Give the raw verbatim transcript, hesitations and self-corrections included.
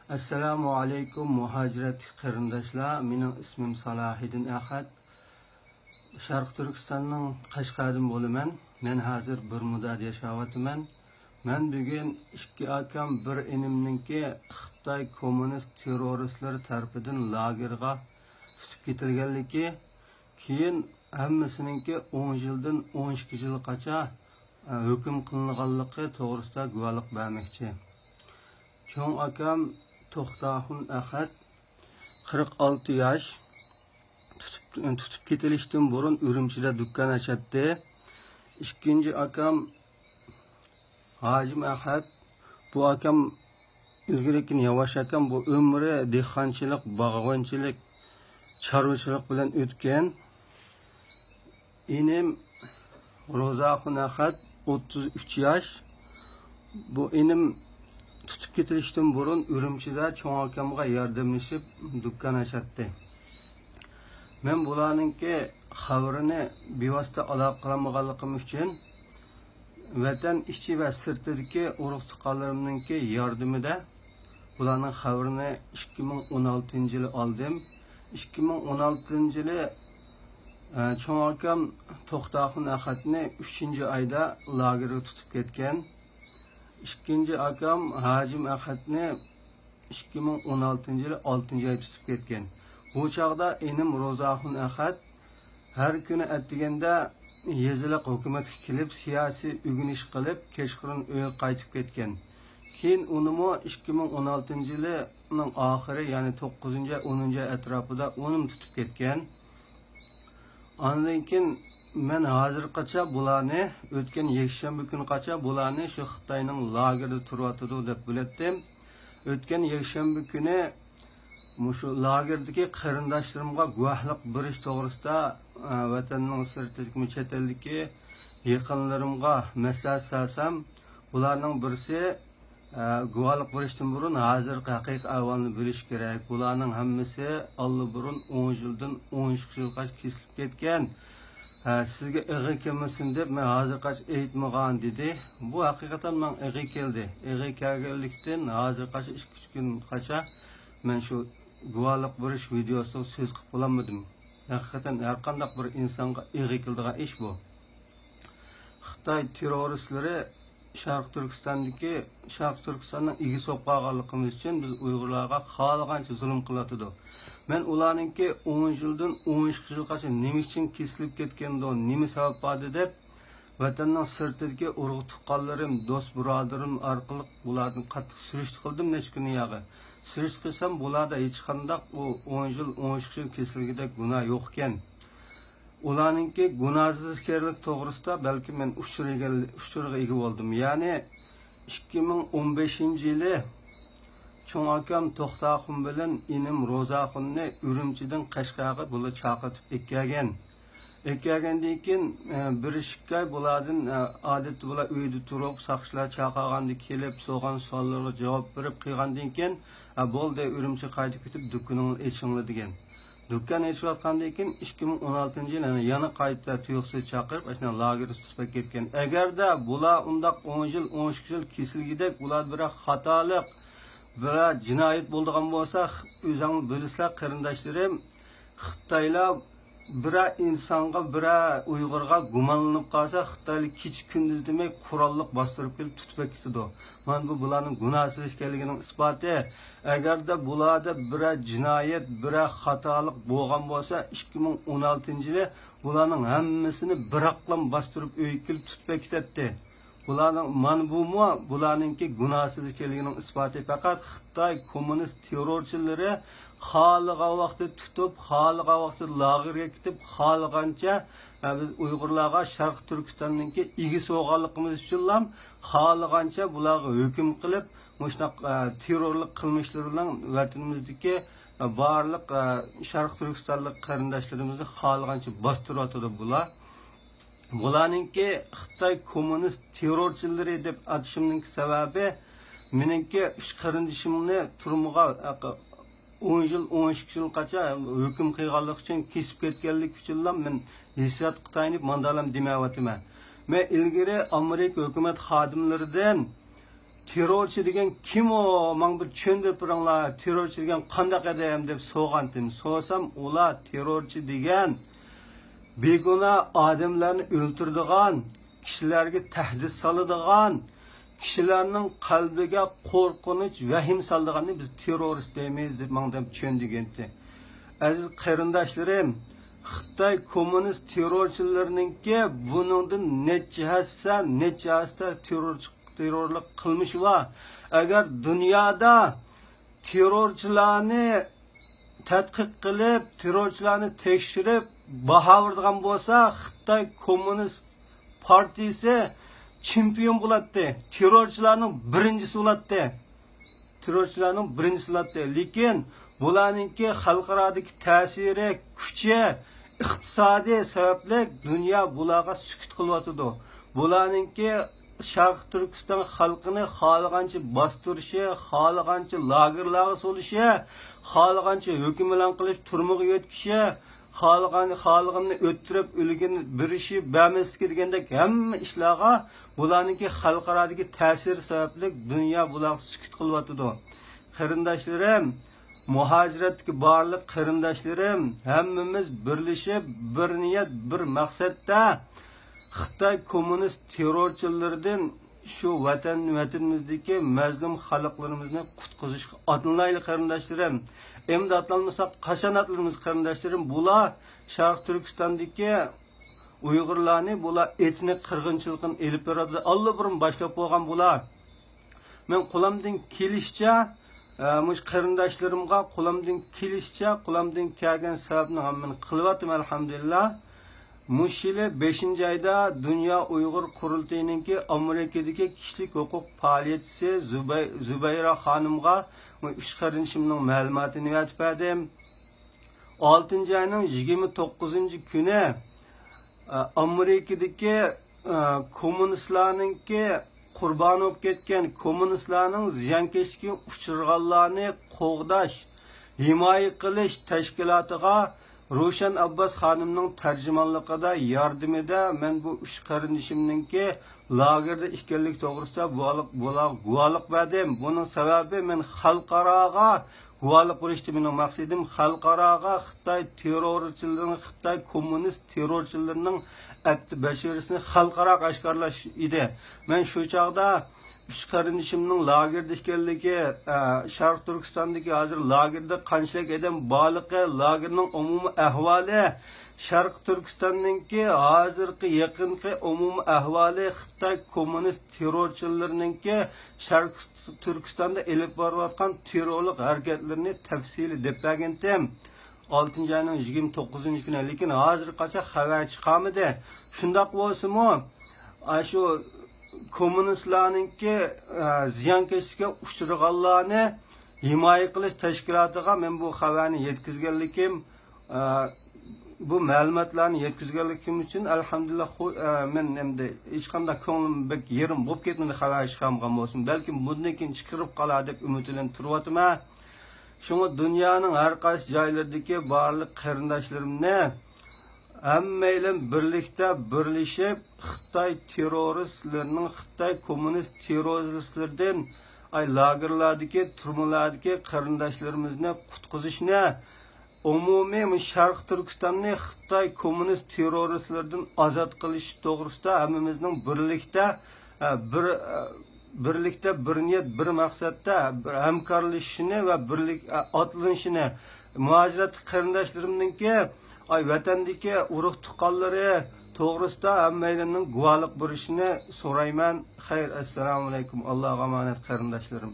ئەسسالامۇ ئەلەيكۇم، مۇھاجىرەتتىكى قېرىنداشلار. مېنىڭ ئىسمىم سالاھىدىن ئەخەت. شەرقىي تۈركىستاننىڭ قەشقەردىن بولىمەن. مەن ھازىر بىرمۇدادا ياشاۋاتىمەن. مەن بۈگۈن ئىككى ئاكام، بىر ئىنىمنىڭكى خىتاي كوممۇنىست تېررورىستلىرى تەرىپىدىن لاگېرغا تۇتۇپ كېتىلگەنلىكى، كېيىن ھەممىسىنىڭكى ئون يىلدىن ئون ئىككى يىلغىچە، ئە، ھۆكۈم قىلىنغانلىقى توغرىسىدا گۇۋاھلىق بەرمەكچى. چوڭ ئاكام توختاخۇن ئەخەت، قىرىق ئالتە ياش، تۇتۇپ، تۇتۇپ كېتىلىشتىن بۇرۇن ئۈرۈمچىدە دۇكان ئاچاتتى. ئىككىنچى ئاكام ھاجىم ئەخەت، بۇ ئاكام ئىلگىرىكىن ياۋاش ئاكام، بۇ ئۆمرى دېھقانچىلىق، باغۋەنچىلىك، چارۋىچىلىق بىلەن ئۆتكەن. ئىنىم روزاخۇن ئەخەت، ئوتتۇز ئۈچ ياش. بۇ ئىنىم تۇتۇپ كېتىلىشتىن بۇرۇن ئۈرۈمچىدە چوڭ ئاكامغا ياردەملىشىپ دۇكان ئاچاتتى. مەن بۇلارنىڭكى خەۋىرىنى بىۋاسىتە ئالاقە قىلالمىغانلىقىم ئۈچۈن، ۋەتەن ئىچى ۋە سىرتىدىكى ئۇرۇق-تۇغقانلىرىمنىڭكى ياردىمىدە بۇلارنىڭ خەۋىرىنى ئىككى مىڭ ئون ئالتىنچى يىلى ئالدىم. ئىككى مىڭ ئون ئالتىنچى يىلى، ئە، چوڭ ئاكام توختاخۇن ئەخەتنى ئۈچىنچى ئايدا لاگېرغا تۇتۇپ كەتكەن. ئىككىنچى ئاكام ھاجىم ئەخەتنى ئىككى مىڭ ئون ئالتىنچى يىلى ئالتىنچى ئاي تۇتۇپ كەتكەن. بۇ چاغدا ئىنىم روزاخۇن ئەخەت ھەر كۈنى ئەتىگەندە يېزىلىق ھۆكۈمەتكە كېلىپ، سىياسىي ئۆگىنىش قىلىپ، كەچقۇرۇن ئۆيگە قايتىپ كەتكەن. كېيىن ئۇنىمۇ ئىككى مىڭ ئون ئالتىنچى يىلىنىڭ ئاخىرى، يەنى توققۇزىنچى ئاي، ئونىنچى ئاي ئەتراپىدا ئۇنىمۇ تۇتۇپ كەتكەن. ئاندىن كېيىن مەن ھازىرغىچە بۇلارنى، ئۆتكەن يەكشەنبە كۈنىغىچە بۇلارنى شۇ خىتاينىڭ لاگېرىدا تۇرۇۋاتىدۇ دەپ بىلەتتىم. ئۆتكەن يەكشەنبە كۈنى مۇشۇ لاگېردىكى قېرىنداشلىرىمغا گۇۋاھلىق بېرىش توغرىسىدا، ئە، ۋەتەننىڭ سىرتىدىكى، چەت ئەلدىكى يېقىنلىرىمغا مەسلىھەت سالسام، بۇلارنىڭ بىرسى، ئە، گۇۋاھلىق بېرىشتىن بۇرۇن ھازىرقى ھەقىقىي ئەھۋالنى بىلىش كېرەك. بۇلارنىڭ ھەممىسى ئاللىبۇرۇن ئون يىلدىن ئون ئىككى يىلغىچە كېسىلىپ كەتكەن. ھە، سىزگە ئېغىر كەلمىسۇن دەپ مەن ھازىرغىچە ئېيتمىغان، دېدى. بۇ ھەقىقەتەن ماڭا ئېغىر كەلدى. ئېغىر كەلگەنلىكتىن ھازىرغىچە ئىككى ئۈچ كۈنغىچە مەن شۇ گۇۋاھلىق بېرىش ۋىدېئوسىدا سۆز قىلىپ بولالمىدىم. ھەقىقەتەن ھەرقانداق بىر ئىنسانغا ئېغىر كېلىدىغان ئىش بۇ. خىتاي تېررورىستلىرى شەرقىي تۈركىستاندىكى، شەرقىي تۈركىستاننىڭ ئىگىسى بولۇپ قالغانلىقىمىز ئۈچۈن بىز ئۇيغۇرلارغا خالىغانچە زۇلۇم قىلىۋاتىدۇ. مەن ئۇلارنىڭكى ئون يىلدىن ئون ئىككى يىلغىچە نېمە ئۈچۈن كېسىلىپ كەتكەندۇ، نېمە سەۋەب باردى دەپ، ۋەتەننىڭ سىرتىدىكى ئۇرۇق-تۇغقانلىرىم، دوست-بۇرادىرىم ئارقىلىق بۇلاردىن قاتتىق سۈرۈشتە قىلدىم نەچچە كۈن ياغى. سۈرۈشتە قىلسام، بۇلاردا ھېچقانداق ئۇ ئون يىل، ئون ئىككى يىل كېسىلگۈدەك گۇناھ يوقكەن. ئۇلارنىڭكى گۇناھسىز ئىكەنلىكى توغرىسىدا بەلكىم مەن ئۇچۇر ئىگە-، ئۇچۇرغا ئىگە بولدۇم. يەنى ئىككى مىڭ ئون بەشىنچى يىلى چوڭ ئاكام توختاخۇن بىلەن ئىنىم روزاخۇننى ئۈرۈمچىدىن قەشقەرگە بۇلا چاقىرتىپ ئەكەلگەن. ئەكەلگەندىن كېيىن، ئە، بىر ئىككى ئاي بۇلاردىن، ئە، ئادەتتە بۇلار ئۆيدە تۇرۇپ، ساقچىلار چاقىرغاندا كېلىپ، سورىغان سوئاللىرىغا جاۋاب بېرىپ قىلغاندىن كېيىن، ئە، بولدى، ئۈرۈمچىگە قايتىپ كېتىپ، دۇكىنىڭلارنى ئېچىڭلار دېگەن. دۇكان ئېچىۋاتقاندىن كېيىن، ئىككى مىڭ ئون ئالتىنچى يىل يەنە، يەنە قايتا تۇيۇقسىز چاقىرىپ، ئاشۇنداق لاگېرغا تۇتۇپ ئەكەتكەن. ئەگەردە بۇلار ئۇنداق ئون يىل، ئون ئىككى يىل كېسىلگۈدەك، بۇلار بىرەر خاتالىق، بىرەر جىنايەت بولىدىغان بولسا، ئۆزۈڭلار بىلىسىلەر، قېرىنداشلىرىم، خىتايلار بىرەر ئىنسانغا، بىرەر ئۇيغۇرغا گۇمانلىنىپ قالسا، خىتايلار كېچە-كۈندۈز دېمەي قوراللىق باستۇرۇپ كېلىپ تۇتۇپ ئەكېتىدۇ. مانا بۇ بۇلارنىڭ گۇناھسىز ئىكەنلىكىنىڭ ئىسپاتى. ئەگەردە بۇلاردا بىرەر جىنايەت، بىرەر خاتالىق بولغان بولسا، ئىككى مىڭ ئون ئالتىنچى يىلى بۇلارنىڭ ھەممىسىنى بىراقلام باستۇرۇپ ئۆيگە كېلىپ تۇتۇپ ئەكېتەتتى. بۇلارنىڭ، مانا بۇمۇ بۇلارنىڭكى گۇناھسىز ئىكەنلىكىنىڭ ئىسپاتى. پەقەت خىتاي كوممۇنىست تېررورچىلىرى خالىغان ۋاقتىدا تۇتۇپ، خالىغان ۋاقتىدا لاگېرغا كېتىپ، خالىغانچە، ئە، بىز ئۇيغۇرلارغا شەرقىي تۈركىستاننىڭكى ئىگىسى بولغانلىقىمىز ئۈچۈنلا خالىغانچە بۇلارغا ھۆكۈم قىلىپ، مۇشۇنداق، ئە، تېررورلۇق قىلمىشلىرى بىلەن ۋەتىنىمىزدىكى، ئە، بارلىق، ئە، شەرقىي تۈركىستانلىق قېرىنداشلىرىمىزنى خالىغانچە باستۇرۇۋاتىدۇ بۇلار. بۇلارنىڭكى خىتاي كوممۇنىست تېررورچىلىرى دەپ ئاتىشىمنىڭكى سەۋەبى، مېنىڭكى ئۈچ قېرىندىشىمنى تۈرمىگە ئون يىل، ئون ئىككى يىلغىچە ھۆكۈم قىلغانلىقى ئۈچۈن كېسىپ كەتكەنلىكى ئۈچۈنلا مەن ھېسسىياتقا تايىنىپ ماندالام دېمەيۋاتىمەن. مەن ئىلگىرى ئامېرىكا ھۆكۈمەت خادىملىرىدىن تېررورچى دېگەن كىم ئۇ؟ ماڭا بىر چۈشەندۈرۈپ بېرىڭلار، تېررورچى دېگەن قانداق ئادەم دەپ سورىغانتىم. سورىسام، ئۇلار تېررورچى دېگەن بىگۇناھ ئادەملەرنى ئۆلتۈرىدىغان، كىشىلەرگە تەھدىت سالىدىغان، كىشىلەرنىڭ قەلبىگە قورقۇنچ، ۋەھىمە سالىدىغاننى بىز تېررورىست دەيمىز دەپ ماڭا دەپ چۈشەندۈرگەنتى. ئەزىز قېرىنداشلىرىم، خىتاي كوممۇنىست تېررورچىلىرىنىڭكى بۇنىڭدىن نەچچە ھەسسە، نەچچە ھەسسە تېررورچى تېررورلۇق قىلمىشى بار. ئەگەر دۇنيادا تېررورچىلارنى تەتقىق قىلىپ، تېررورچىلارنى تەكشۈرۈپ، باھا بېرىدىغان بولسا، خىتاي كوممۇنىست پارتىيىسى چېمپىيون بولاتتى. تېررورچىلارنىڭ بىرىنچىسى بولاتتى. تېررورچىلارنىڭ بىرىنچىسى بولاتتى. لېكىن بۇلارنىڭكى خەلقئارادىكى تەسىرى، كۈچى، ئىقتىسادى سەۋەبلىك دۇنيا بۇلارغا سۈكۈت قىلىۋاتىدۇ. بۇلارنىڭكى شەرقىي تۈركىستان خەلقىنى خالىغانچە باستۇرۇشى، خالىغانچە لاگېرلارغا سولىشى، خالىغانچە ھۆكۈم ئېلان قىلىپ تۈرمىگە يۆتكىشى، خالىغان، خالىغىنىنى ئۆلتۈرۈپ، ئۆلگىنى بېرىشى، بەرمەسلىكى دېگەندەك ھەممە ئىشلارغا بۇلارنىڭكى خەلقئارادىكى تەسىرى سەۋەبلىك دۇنيا بۇلارغا سۈكۈت قىلىۋاتىدۇ. قېرىنداشلىرىم، مۇھاجىرەتتىكى بارلىق قېرىنداشلىرىم، ھەممىمىز بىرلىشىپ، بىر نىيەت، بىر مەقسەتتە خىتاي كوممۇنىست تېررورچىلىرىدىن شۇ ۋەتەن، ۋەتىنىمىزدىكى مەزلۇم خەلقلىرىمىزنى قۇتقۇزۇشقا ئاتلىنايلى، قېرىنداشلىرىم. ئەمدى ئاتلانمىساق، قاچان ئاتلىنىمىز، قېرىنداشلىرىم؟ بۇلار شەرقىي تۈركىستاندىكى ئۇيغۇرلارنى، بۇلار ئېتنىك قىرغىنچىلىقىنى ئېلىپ بېرىۋاتىدۇ. ئاللىبۇرۇن باشلاپ بولغان بۇلار. مەن قولۇمدىن كېلىشىچە، ئە، مۇشۇ قېرىنداشلىرىمغا قولۇمدىن كېلىشىچە، قولۇمدىن كەلگەن سەۋەبنىڭ ھەممىنى قىلىۋاتىمەن، ئەلھەمدۇلىللا. مۇشۇ يىلى بەشىنچى ئايدا دۇنيا ئۇيغۇر قۇرۇلتىيىنىڭكى ئامېرىكىدىكى كىشىلىك ھوقۇق پائالىيەتچىسى زۇبەي-، زۇبەيرا خانىمغا ئۈچ قېرىندىشىمنىڭ مەلۇماتىنى ئەۋەتىپ بەردىم. ئالتىنچى ئاينىڭ يىگىرمە توققۇزىنچى كۈنى، ئە، ئامېرىكىدىكى، ئە، كوممۇنىستلارنىڭكى، قۇربان بولۇپ كەتكەن كوممۇنىستلارنىڭ زىيانكەشلىكىگە ئۇچرىغانلارنى قوغداش، ھىمايە قىلىش تەشكىلاتىغا روشەن ئابباس خانىمنىڭ تەرجىمانلىقىدا، ياردىمىدە مەن بۇ ئۈچ قېرىندىشىمنىڭكى لاگېردا ئىكەنلىكى توغرىسىدا بۇلار، بۇلارغا گۇۋاھلىق بەردىم. بۇنىڭ سەۋەبى، مەن خەلقئاراغا گۇۋاھلىق بېرىشتىن مېنىڭ مەقسىتىم خەلقئاراغا خىتاي تېررورچىلىرىنىڭ، خىتاي كوممۇنىست تېررورچىلىرىنىڭ ئەتتە بەشىرىسىنى خەلقئاراغا ئاشكارىلاش ئىدى. مەن شۇ چاغدا ئۈچ قېرىندىشىمنىڭ لاگېردا ئىكەنلىكى، ئە، شەرقىي تۈركىستاندىكى ھازىر لاگېردا قانچىلىك ئادەم بارلىقى، لاگېرنىڭ ئومۇمىي ئەھۋالى، شەرقىي تۈركىستاننىڭكى ھازىرقى يېقىنقى ئومۇمىي ئەھۋالى، خىتاي كوممۇنىست تېررورچىلىرىنىڭكى شەرقىي تۈركىستاندا ئېلىپ بارىۋاتقان تېررورلۇق ھەرىكەتلىرىنى تەپسىلىي دەپ بەرگەنتىم. ئالتىنچى ئاينىڭ يىگىرمە توققۇزىنچى كۈنى، لېكىن ھازىرغىچە خەۋەر چىقارمىدى. شۇنداق بولسىمۇ، ئاشۇ كوممۇنىستلارنىڭكى، ئە، زىيانكەشلىككە ئۇچرىغانلارنى ھىمايە قىلىش تەشكىلاتىغا مەن بۇ خەۋەرنى يەتكۈزگەنلىكىم، ئە، بۇ مەلۇماتلارنى يەتكۈزگەنلىكىم ئۈچۈن، ئەلھەمدۇلىللا، خۇ-، ئە، مەن ئەمدى ھېچقانداق كۆڭلۈم بەك يېرىم بولۇپ كەتمىدى، خەۋەر چىقارمىغان بولسىمۇ. بەلكىم بۇندىن كېيىن چىقىرىپ قالار دەپ ئۈمىد بىلەن تۇرۇۋاتىمەن. شۇڭا دۇنيانىڭ ھەر قايسى جايلىرىدىكى بارلىق قېرىنداشلىرىمنى، ھەممەيلەن بىرلىكتە بىرلىشىپ، خىتاي تېررورىستلىرىنىڭ، خىتاي كوممۇنىست تېررورىستلىرىدىن، ئاي، لاگېرلاردىكى، تۈرمىلەردىكى قېرىنداشلىرىمىزنى قۇتقۇزۇشنى، ئومۇمىي مۇشۇ شەرقىي تۈركىستاننى خىتاي كوممۇنىست تېررورىستلىرىدىن ئازاد قىلىش توغرىسىدا ھەممىمىزنىڭ بىرلىكتە، ئە، بىر، ئە، بىرلىكتە بىر نىيەت، بىر مەقسەتتە بىر ھەمكارلىشىشىنى ۋە بىرلىك، ئە، ئاتلىنىشىنى، مۇھاجىرەتتىكى قېرىنداشلىرىمنىڭكى، ئاي، ۋەتەندىكى ئۇرۇق تۇغقانلىرى توغرىسىدا ھەممەيلەننىڭ گۇۋاھلىق بېرىشىنى سورايمەن. خەير، ئەسسالامۇئەلەيكۇم، ئاللاغا ئامانەت قېرىنداشلىرىم.